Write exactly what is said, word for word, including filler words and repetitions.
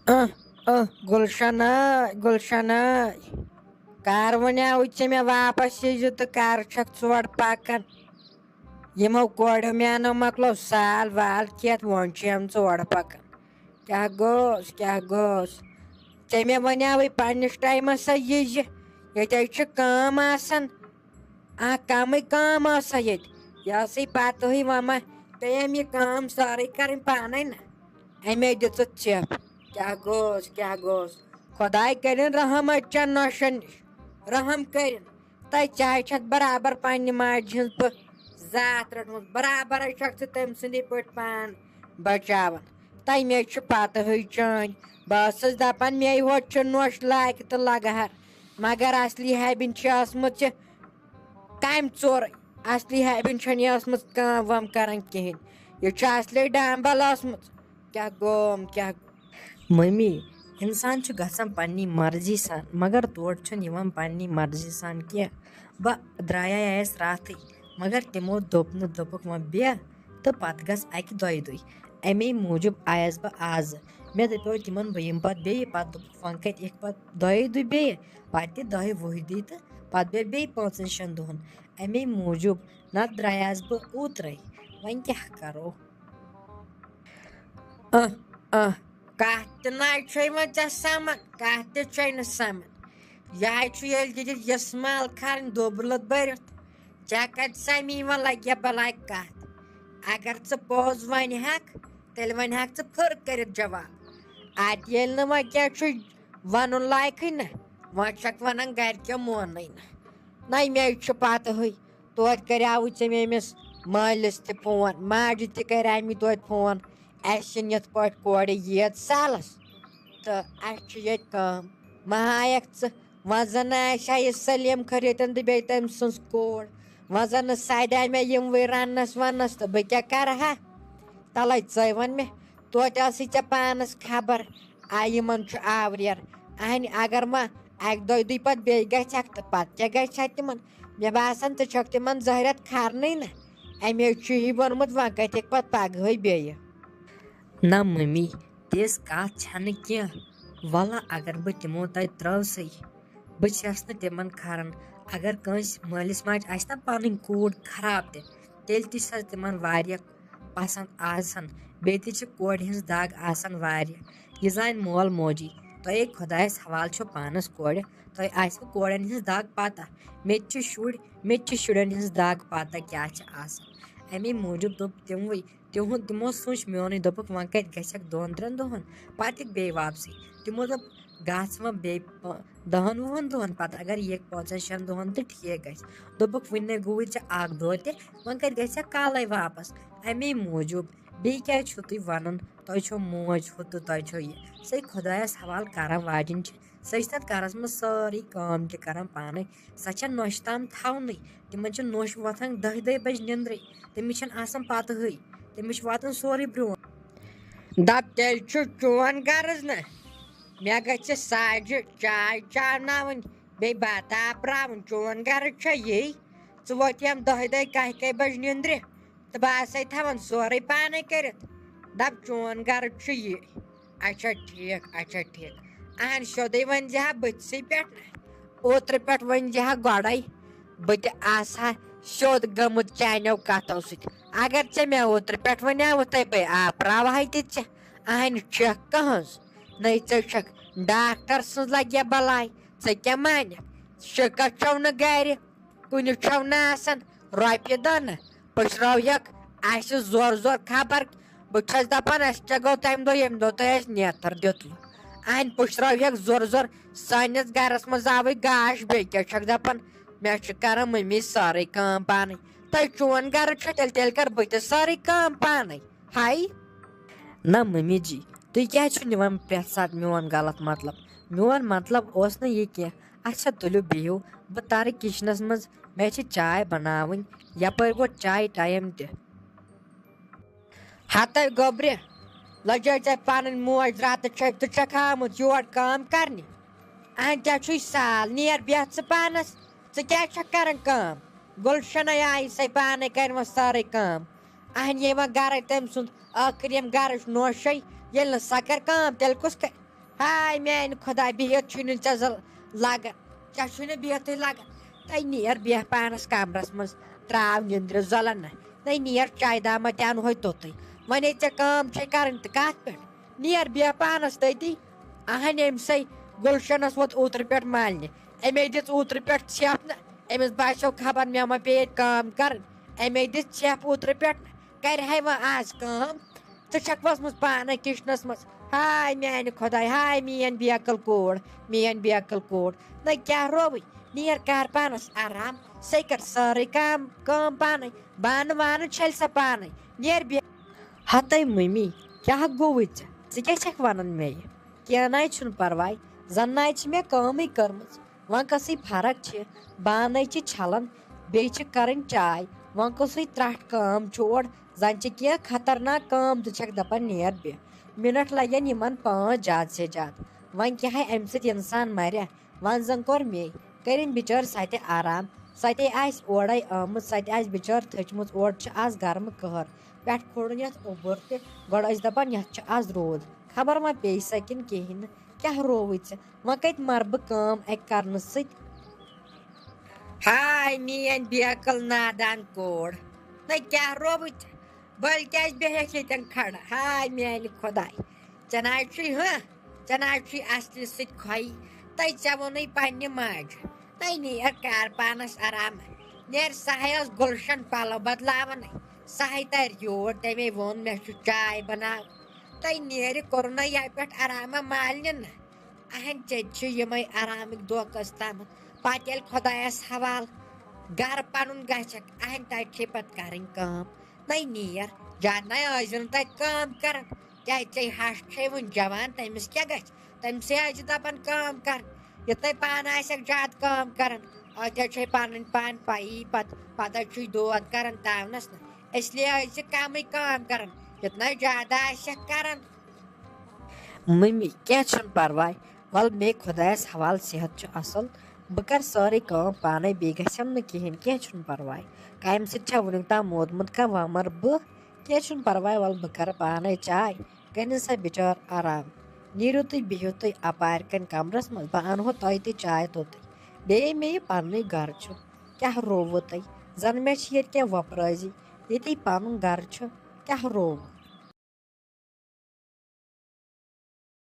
اہ، اہ، گُلشن، گُلشن، کر وۄنۍ آوُے ژےٚ مےٚ واپس یہِ زِ تہٕ کر چھکھ ژٕ اورٕ پکان؟ یِمو کورٮ۪و میانو مۄکلو سال وال کھٮ۪تھ، وۄنۍ چھِ یِم ژٕ اورٕ پکان۔ کیٛاہ گوٚوس، کیٛاہ گوٚوس؟ ژےٚ مےٚ وَنیٛاوٕے پننِس ٹایمس سا یہِ زِ ییٚتہِ حظ چھِ کٲم آسان۔ آ، کمٕے کٲم ٲسا ییٚتہِ؟ یہِ ٲسٕے پتہٕے وۄنۍ ما پیٚیَم یہِ کٲم سٲرٕے کرٕنۍ پانے نہ؟ اَمے دِژٕتھ ژٮ۪پھ۔ کیٛاہ گوٚوس، کیٛاہ گوٚوس؟ خۄداے کٔرِن رحم أتۍ چٮ۪ن نۄشن نِش۔ رحم کٔرِن۔ تۄہہِ چاہے چھَکھ برابر پننہِ ماجہِ ہٕنٛز پٲٹھۍ ذات رٔٹمٕژ، برابرے چھَکھ ژٕ تٔمۍ سٕنٛدی پٲٹھۍ پان بچاوان۔ تۄہہِ مےٚ چھِ پتہٕے چٲنۍ۔ بہٕ ٲسٕس دپان مے ہوت چھُ نۄش لاگہِ تہٕ لگہٕ ہر، مگر اصلی ہیبِن چھِ ٲسمٕژ یہِ کمہِ ژورٕ؟ اصلی ہیبِن چھَنہٕ یہِ ٲسمٕژ کٲم وٲم کران کِہیٖنۍ۔ یہِ چھُ اصلی ڈامبل ٲسمٕژ۔ کیٛاہ گوم، کیٛاہ؟ مٔمی، انسان چھُ گژھان پننی مرضی سان، مگر تور چھُنہٕ یِوان پننی مرضی سان کینٛہہ۔ بہٕ درٛایایس راتھٕے، مگر تِمو دوٚپ نہٕ، دوٚپُکھ وۄنۍ بیٚہہ تہٕ پتہٕ گژھ اکہِ دۄیہِ دُے۔ اَمے موٗجوٗب آیس بہٕ آزٕ۔ مےٚ دَپیو تِمن بہٕ یِمہٕ پتہٕ بیٚیہِ، پتہٕ دوٚپُکھ وۄنۍ کتہِ یِکھ پتہٕ دۄیہِ دُے بیٚیہِ، پتہٕ تہِ دۄیہِ وُہہِ دُے تہٕ پتہٕ بیٚیہِ بیٚیہِ پانٛژن شٮ۪ن دۄہن۔ اَمے موٗجوٗب نتہٕ درٛایس بہٕ اوترے۔ وۄنۍ کیٛاہ کرو؟ اہ، اہ، کتھ تہِ نہ چھے وۄنۍ ژےٚ سمجھ، کتھ تہِ چھے نہٕ سمجھ۔ یہِ ہاے چھُ ییٚلہِ دِتھ یِژھ مال کھارٕنۍ دوٚبلُت بٔرِتھ۔ ژےٚ کتہِ سمی وۄنۍ لگہِ بلاے کتھ؟ اگر ژٕ پوٚز ونہِ ہکھ، تیٚلہِ ونہِ ہکھ ژٕ پھٕر کٔرِتھ جواب۔ اتہِ ییٚلہِ نہٕ وۄنۍ کینٛہہ چھُ ونُن لایقٕے نہ، وۄنۍ چھکھ ونان گرِکیو مونٕے نہ۔ نہ مےٚ چھُ پتہٕے۔ توتہِ کریاوُے ژےٚ مےٚ أمِس مٲلِس تہِ فون، ماجہِ تہِ کریاے مےٚ توتہِ فون، اَسہِ چھِنہٕ یِتھ پٲٹھۍ کورِ ییٖژ سالس۔ تہٕ اَسہِ چھِ ییٚتہِ کٲم۔ مہ ہایَکھ ژٕ، وۄنۍ زَن نہٕ آسہِ ہا یہِ سلیٖم خٲر ییٚتٮ۪ن تہٕ بیٚیہِ تٔمۍ سٕنٛز کوٗر، وۄنۍ زَن نہٕ سَدِ ہا مےٚ یِموٕے رَننَس وَننَس، تہٕ بہٕ کیٛاہ کَرٕ ہا؟ تَلَے ژَے وَن مےٚ، توتہِ ٲسٕے ژےٚ پانَس خبر، آ، یِمَن چھُ آوریر۔ اَہنہِ، اگر ما اَکہِ دۄیہِ دُے پَتہٕ بیٚیہِ گژھٮ۪کھ، تہٕ پَتہٕ کیٛاہ گژھِ ہا تِمَن؟ مےٚ باسان، ژٕ چھَکھ تِمَن زہرٮ۪تھ کھارنٕے نہ۔ اَمے چھُ یہِ ووٚنمُت، وۄنۍ کَتہِ ہیٚکہِ پَتہٕ پَگہٕے بیٚیہِ۔ نہ مٔمی، تِژھ کَتھ چھَنہٕ کینٛہہ۔ وَلہٕ اگر بہٕ تِمو تَتہِ ترٛٲوسٕے، بہٕ چھَس نہٕ تِمَن کھاران۔ اگر کٲنٛسہِ مٲلِس ماجہِ آسہِ نہ پَنٕنۍ کوٗر خراب تہِ، تیٚلہِ تہِ چھَس تِمَن واریاہ پَسنٛد آسان۔ بیٚیہِ تہِ چھِ کورِ ہِنٛز دَگ آسان واریاہ۔ یہِ زانہِ مول موجی۔ تۄہے خۄدایَس حوالہٕ چھو پانَس کورِ، تۄہہِ آسِوٕ کورٮ۪ن ہِنٛز دَگ پَتہ۔ مےٚ تہِ چھِ شُرۍ، مےٚ تہِ چھِ شُرٮ۪ن ہِنٛز دَگ پَتہ کیٛاہ چھِ آسان۔ اَمی موٗجوٗب دوٚپ تِموٕے، تِہُنٛد، تِمو سوٗنٛچ میونٕے، دوٚپُکھ، "وۄنۍ کَتہِ گژھٮ۪کھ دۄن ترٛٮ۪ن دۄہَن، پَتہٕ یِکھ بیٚیہِ واپسٕے۔" تِمو دوٚپ، "گژھ وۄنۍ بیٚیہِ پا-، دَہَن وُہَن دۄہَن پَتہٕ، اگر یِکھ پانٛژَن شٮ۪ن دۄہَن تہٕ ٹھیٖک گژھِ۔" دوٚپُکھ، "وٕنہِ نے گوٚوُے ژےٚ اَکھ دۄہ تہِ، وۄنۍ کَتہِ گژھٮ۪کھ کالَے واپَس؟" اَمی موٗجوٗب بیٚیہِ کیٛازِ چھُو تُہۍ وَنان، تۄہہِ چھو موج ہُہ تہٕ تۄہہِ چھو یہِ؟ سۄے خۄدایَس حوالہٕ کَرَن واجِنۍ چھِ، سۄ چھِ تَتھ گَرَس منٛز سٲرٕے کٲم تہِ کَران پانَے۔ سۄ چھےٚ نۄشہِ تام تھاونٕے۔ تِمَن چھِ نۄش وۄتھان دَہہِ دۄہہِ بَجہِ نِندرٕے۔ تٔمِس چھَنہٕ آسان پَتہٕے۔ تٔمِس چھُ واتان سورُے برٛونٛہہ۔ دَپ، تیٚلہِ چھُ چون غرض نہ؟ مےٚ گژھِ ساجہِ چاے چاوناوٕنۍ، بیٚیہِ بَتہٕ آپراوُن۔ چون غرض چھا یی؟ ژٕ وۄتھ یِم دَہہِ دۄہہِ کَہہِ کَہہِ بَجہِ نِندرِ، تہٕ بہٕ آسَے تھاوان سورُے پانَے کٔرِتھ۔ دَپ، چون غرض چھُ یہِ۔ اچھا ٹھیٖک، اچھا ٹھیٖک۔ اہن، سیوٚدُے ؤنۍ زِ ہا بٕتھسٕے پٮ۪ٹھ۔ اوترٕ پٮ۪ٹھ ؤنۍ زِ ہا گۄڈَے، بہٕ تہِ آسہٕ ہا سیوٚد گٔمٕژ چانیو کَتھو سۭتۍ۔ اگر ژےٚ مےٚ اوترٕ پٮ۪ٹھ وَنیٛاوُتھ، تَے بَے آپراوہَے تہِ ژےٚ۔ اہنہِ چھَکھ کٕہٕنٛز؟ نَے ژٕ چھَکھ ڈاکٹر سٕنٛز لَگہِ بَلاے۔ ژٕ کیٛاہ مانَکھ؟ شِکَس چھَو نہٕ گَرِ۔ کُنہِ چھَو نہٕ آسان رۄپیہِ دَہ نہٕ۔ پٔشراوہَکھ اَسہِ زورٕ زورٕ خبر۔ بہٕ چھَس دَپان، اَسہِ کیٛاہ گوٚو تَمہِ دۄہ، ییٚمہِ دۄہ تۄہہِ اَسہِ نیتر دیُتوٕ؟ اَہَنہِ پٔشراوہَکھ زورٕ زورٕ۔ سٲنِس گَرَس منٛز آوٕے گاش، بیٚیہِ کیٛاہ چھَکھ دَپان؟ مےٚ چھِ کَران مٔمی سٲرٕے کٲم پانَے۔ تۄہہِ چون گَرٕ چھُ، تیٚلہِ، تیٚلہِ کَرٕ بہٕ تہِ سٲرٕے کٲم پانَے۔ ہاے۔ نہ مٔمی جی، تُہۍ کیٛازِ چھِو نِوان پرٛٮ۪تھ ساتہٕ میون غلط مطلب؟ میون مطلب اوس نہٕ یہِ کینٛہہ۔ اچھا، تُلِو بِہِو، بہٕ تَرٕ کِچنَس منٛز، مےٚ چھِ چاے بَناوٕنۍ، یَپٲرۍ گوٚو چایہِ ٹایم تہِ۔ ہَتَے گوٚبرِ، لٔجے ژےٚ پَنٕنۍ موج راتہٕ چھَکھ، ژٕ چھَکھ آمُت یور کٲم کَرنہِ۔ اَہَن ژےٚ چھُے سال، نیر بیٚہہ ژٕ پانَس، ژٕ کیٛازِ چھَکھ کَران کٲم؟ گُلشَنَے آیہِ سَے پانَے کَرِ وۄنۍ سٲرٕے کٲم۔ اہن، یہِ وۄنۍ گرے تٔمۍ سُنٛد، ٲخٕر ییٚمۍ گرٕچ نوشے، ییٚلہِ نہٕ سۄ کرِ کٲم، تیٚلہِ کُس کرِ؟ ہاے میانہِ خۄداے، بِہِتھ چھُے نہٕ ژےٚ زل-، لگان، ژےٚ چھُے نہٕ بِہتھٕے لگان۔ تَے نیر بیٚہہ پانس کمرس منٛز، تراو نِندرِ زۄلن نہ۔ تَے نیر چاے دامہ تہِ انہوے توٚتُے۔ وۄنۍ ہے ژےٚ کٲم چھے کرٕنۍ تہٕ کتھ پٮ۪ٹھ؟ نیر بیٚہہ پانس تٔتی۔ اہن أمۍ سٕے گُلشنس ووت اوترٕ پٮ۪ٹھ مالنہِ۔ أمے دِژ اوترٕ پٮ۪ٹھ ژھٮ۪پھ نہ۔ أمِس باسیو خبر مےٚ ما پیٚیہِ ییٚتہِ کٲم کرٕنۍ۔ أمے دِژ ژھٮ۪پھ اوترٕ پٮ۪ٹھ نہ۔ کرِ ہے وۄنۍ آز کٲم؟ ژٕ چھکھ ؤژھمٕژ پانے کچنس منٛز۔ ہاے میانہِ خۄداے، ہاے میٲنۍ بیکل کوٗر، میٲنۍ بیکل کوٗر۔ نہ کیٛاہ رووٕے؟ نیر کر پانس آرام، سۄے کر سٲرٕے کام، کٲم پانے۔ بانہٕ وانہٕ چھلہِ سا پانے۔ نیر بے-، ہتے مٔمی، کیٛاہ گوٚوُے ژےٚ؟ ژٕ کیٛاہ چھکھ ونان مےٚ یہِ؟ کینٛہہ ناے چھُنہٕ پرواے، زن ناے چھِ مےٚ کٲمٕے کٔرمٕژ۔ وۄنۍ کۄسٕے فرق چھِ؟ بانَے چھِ چھَلان، بیٚیہِ چھِ کَرٕنۍ چاے۔ وۄنۍ کۄسٕے ترٛٹھ کٲم چھُ اورٕ؟ زَن چھِ کینٛہہ خطرناک کٲم، ژٕ چھَکھ دَپان نیر بیٚہہ۔ مِنَٹ لَگن یِمَن پانٛژھ، زیادٕ سے زیادٕ۔ وۄنۍ کیٛاہ ہے اَمہِ سۭتۍ اِنسان مَرِ؟ وۄنۍ زَن کوٚر مے، کٔرِنۍ بِچٲر سۄ تہِ آرام۔ سۄ تہِ آسہِ اورَے آمٕژ، سۄ تہِ آسہِ بِچٲر تھٔچمٕژ۔ اورٕ چھِ آز گرمہٕ قہر، پٮ۪ٹھ کھولُن یَتھ اوٚبُر تہِ۔ گۄڈٕ ٲسۍ دَپان یَتھ چھُ آز روٗد، خبر وۄنۍ پیٚیہِ سا کِنہٕ کِہیٖنۍ نہٕ۔ کیٛاہ رووُے ژےٚ؟ وۄنۍ کتہِ مَرٕ بہٕ کٲم اَکہِ کرنہٕ سۭتۍ؟ ہاے میٲنۍ بیکل نادان کوٗر، نہ کیٛاہ رووُے ژےٚ؟ بٔلۍ کیٛازِ بیٚہکھ ییٚتٮ۪ن کھڑا؟ ہاے میانہِ خۄداے، ژےٚ نہ حظ چھُے، ہہ، ژےٚ نہ حظ چھُے اصلہِ سۭتۍ کھۄیی۔ تَے ژےٚ ووٚنُے پننہِ ماجہِ، تَے نیر کر پانس آرام۔ نیر سۄ ہے ٲس گُلشن پلو بدلاوان، سۄ ہے ترِ یور، تٔمے ووٚن مےٚ چھُ چاے بناو۔ تَے نیرِ کوٚرُن یہِ پٮ۪ٹھ آرامہ مالنہِ نہ۔ اہن چیٚتۍ چھِ یِمے آرامٕکۍ دۄہ کٔژ تامَتھ۔ پتہٕ ییٚلہِ خۄدایَس حوالہٕ گرٕ پَنُن گژھکھ، اہن تَتہِ چھے پتہٕ کَرٕنۍ کٲم۔ نَے نیر، زیادٕ نَے ٲسۍ زِ نہٕ تَتہِ کٲم کران۔ کیٛازِ ژےٚ ہَش چھے وُنہِ جوان، تٔمِس کیٛاہ گژھِ؟ تٔمِسٕے ٲسۍ زِ دَپان کٲم کر۔ یہِ تۄہہِ پانہٕ آسٮ۪کھ زیادٕ کٲم کران، اَتہِ حظ چھے پَنٕنۍ پان پَیی پتہٕ، پتہٕ حظ چھُے دود کران تاونَس نہٕ۔ اس لیے ٲسۍ زِ کَمٕے کٲم کران، یہِ نَے زیادٕ آسٮ۪کھ کران۔ مٔمی، کینٛہہ چھُنہٕ پرواے، وَلہٕ مے خۄدایَس حوالہٕ صحت چھُ اَصٕل، بہٕ کَرٕ سٲرٕے کٲم پانَے، بیٚیہِ گژھٮ۪م نہٕ کِہیٖنۍ، کینٛہہ چھُنہٕ پرواے۔ کامہِ سۭتۍ چھا وٕنیُک تام موٗدمُت کانٛہہ وۄمَر؟ بہٕ، کینٛہہ چھُنہٕ پرواے، وَلہٕ بہٕ کَرٕ پانَے چاے، کٔرِن سا بِچٲر آرام، نیٖرِو تُہۍ، بِہِو تُہۍ اَپارِ کَنۍ کَمرَس منٛز، بہٕ اَنہو تۄہہِ تہِ چاے توٚتُے۔ بیٚیہِ مےٚ یہِ پَننُے گَرٕ چھُ، کیٛاہ رووُ تۄہہِ؟ زَن مےٚ چھِ ییٚتہِ کینٛہہ وۄپرٲزی، ییٚتی پَنُن گَرٕ چھُ، کیٛاہ رووُ؟